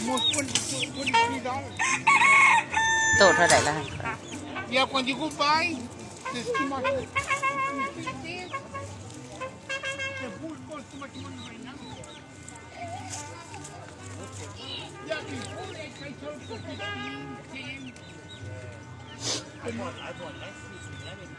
โตเท่าใดล่ะ? Yeah, when you go buy, there's too much. The food costs too much money right now. Yeah, before they sell for fifteen, ten. I bought, I bought last week eleven.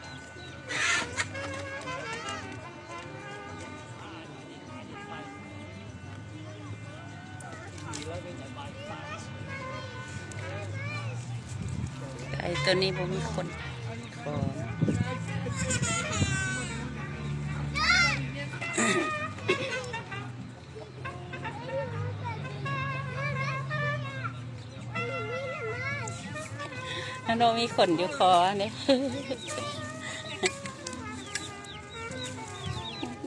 ໄກ່ຕົວນີ້ບໍ່ມີຄົນຂອງ. ມັນບໍ່ມີຂົນຢູ່ຄໍເດ້.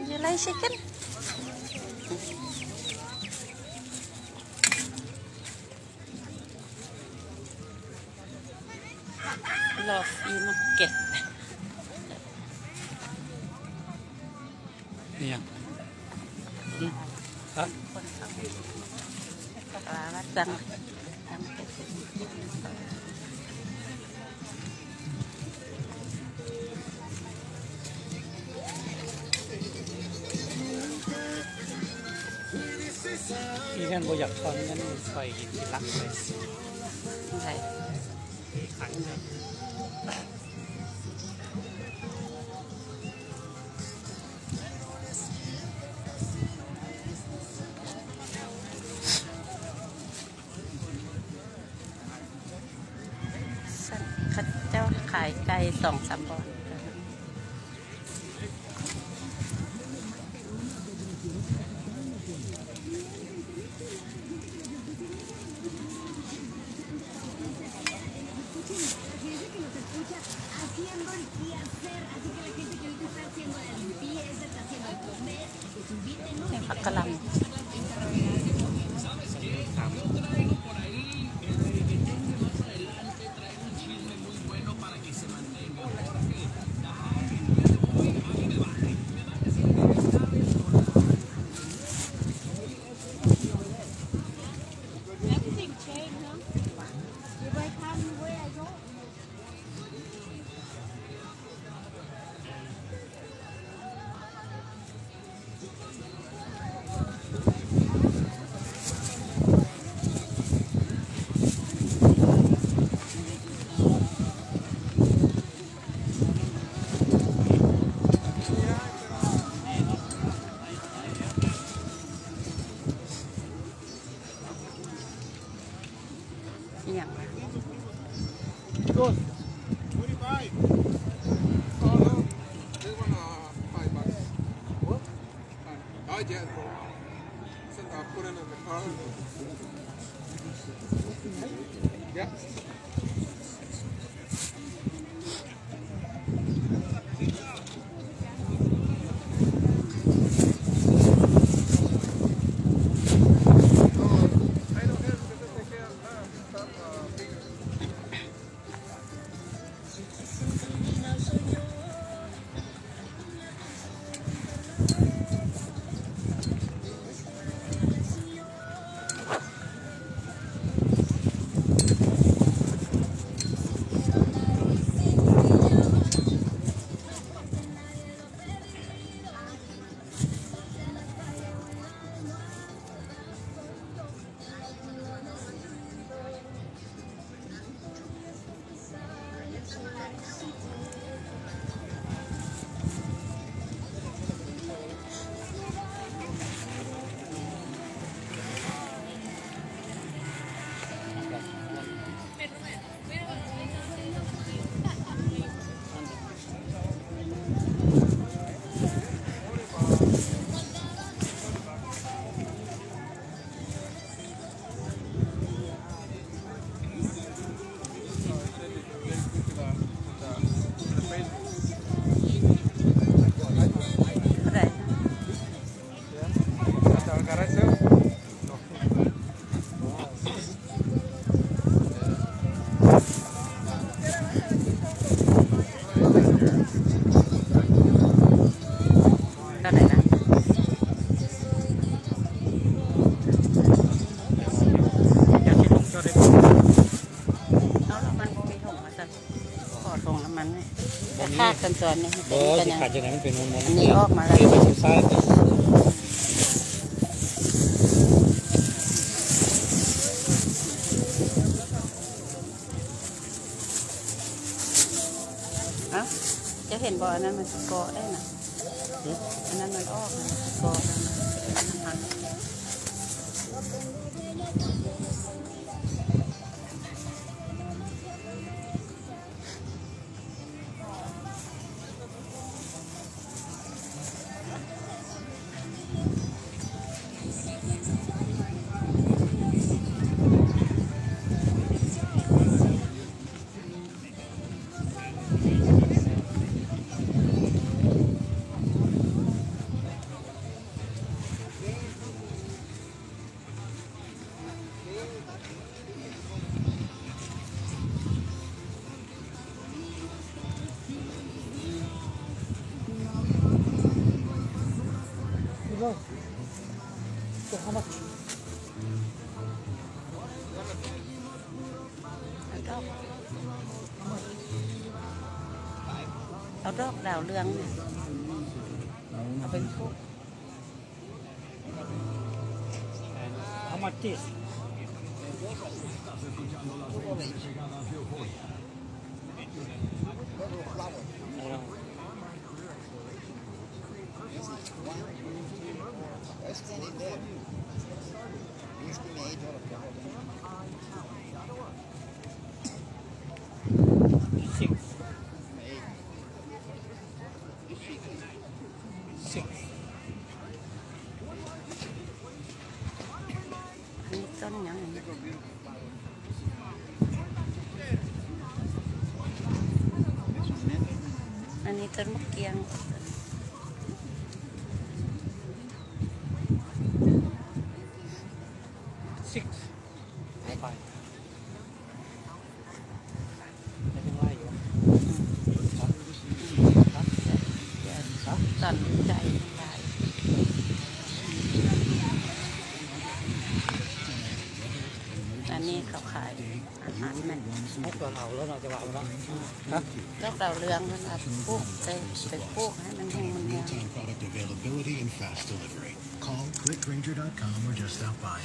You like chicken? ລໍຟຣີມາເກັດ ອີ່ຫຍັງ? ຮະ? ມາສັ່ງ. ອີ່ນັ້ນບໍ່ຢາກທອນເງິນຂ້ອຍ ຊິລັກຂ້ອຍ. ໃຜ? ຊັ້ນ ເຂົາເຈົ້າຂາຍໄກ່ສອງສາມບ່ອນ. ນີ້ ຜັກກະຫຼ່ຳ. ຂັ້ນຕອນນີ້ເປັນ ບໍ່ ກໍຍັງ ຊິຂັດຈັ່ງໃດ ມັນເປັນມົນໆ ອັນນີ້ອອກມາແລ້ວ ເອີ ໄປທາງຊ້າຍໄປ ເອົ້າ ເຈົ້າເຫັນບໍ່? ອັນນັ້ນມັນຊິເກາະໄດ້ນະ ຫຶ? ອັນນັ້ນມັນອອກ ມັນຊິເກາະ ມັນຫັກ. ເອົາດອກ ເອົາດອກດາວເຮືອງ ເອົາໄປປູກ. How much this? Six. Six. ອັນນີ້ຕົ້ນຫຍັງ? ອັນນີ້ຕົ້ນໝາກກ້ຽງ. Six. Five. ແລ້ວຍັງຫຼາຍຢູ່ ອືມ ຮະ? ຮະ? ຕັນໃຈຫຼາຍ. ອັນນີ້ເຂົາຂາຍອາຫານແມ່ນ ໃຫ້ຕົວເຮົາແລ້ວເນາະ ຈະວ່າເນາະ ຮະ? ດອກດາວເຮືອງຫັ້ນນະ ປູກໃສ່ ໄປປູກໃຫ້ມັນຮຸ່ງມັນຮວງ. Mealtime product availability and fast delivery. Call, click Grainger dot com or just stop by.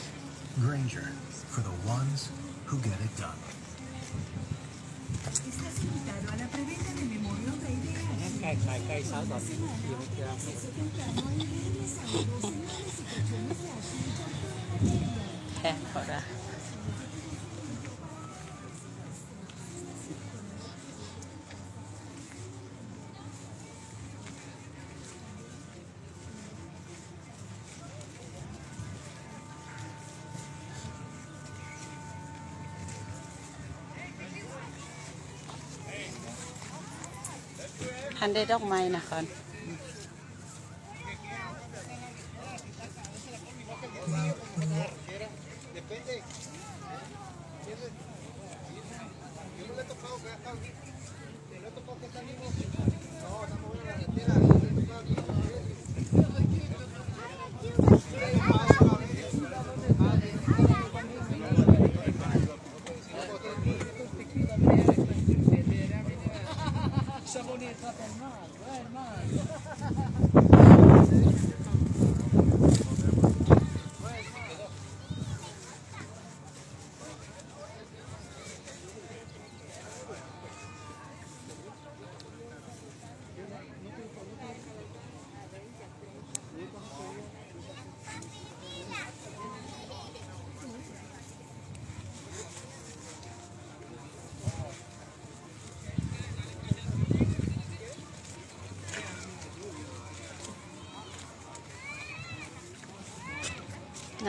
Grainger, for the ones who get it done. Estás invitado a la preventa de Memorial Day de Ash. ແມ່ນໄກ່ ຂາຍໄກ່ເຊົ້າຕອນນີ້ ແພງເຂົາດາ. ຫັ້ນເດ້ດອກໄມ້ນະຄອນ.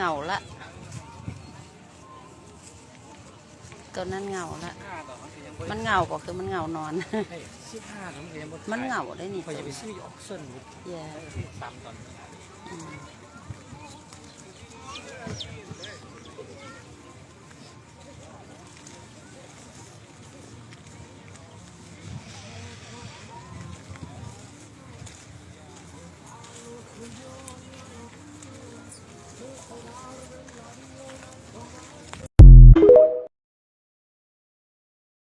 ເຫງົາລະ ໂຕນັ້ນເຫງົາລະ. ມັນເຫງົາບໍ່ ຄືມັນເຫງົານອນ? ມັນເຫງົາໄດ໋ນີ້. ຂ້ອຍຈະໄປຊື້ຢູ່ອອກເຊິນ ເຢ ອືມ.